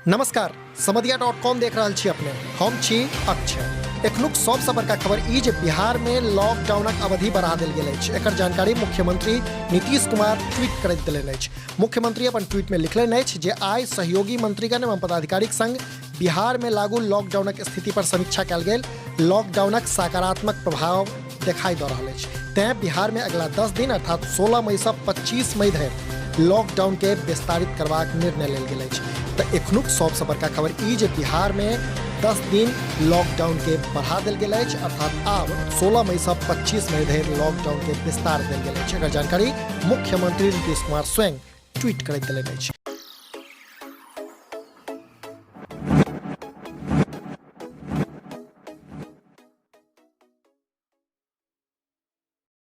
नमस्कार, समदिया dot com देख रहल छी अपने। हम छी अक्षय। एखनुक सबसँ बड़का खबर ई जे बिहार में लॉकडाउनक अवधि बढ़ा देल गेल अछि। एकर जानकारी मुख्यमंत्री नीतीश कुमार ट्वीट करैत देलनि अछि। मुख्यमंत्री अपन ट्वीट में लिखलनि अछि जे आइ सहयोगी मंत्रीगण एवं पदाधिकारीक संग बिहार में लागू लॉकडाउनक स्थिति पर समीक्षा कयल गेल। लॉकडाउनक सकारात्मक प्रभाव देखाई दऽ रहल अछि, तें बिहार में अगला 10 दिन अर्थात 16 मई सँ 25 मई धरि लॉकडाउन के विस्तारित करबाक निर्णय लेल गेल अछि। तऽ एखनुक सबसँ बड़का खबर ई जे बिहार में 10 दिन लॉकडाउन के बढ़ा देल गेल अछि, अर्थात आब 16 मई सँ 25 मई धरि लॉकडाउन के विस्तार देल गेल अछि। एकर जानकारी मुख्यमंत्री नीतीश कुमार स्वयं ट्वीट करैत देलनि अछि।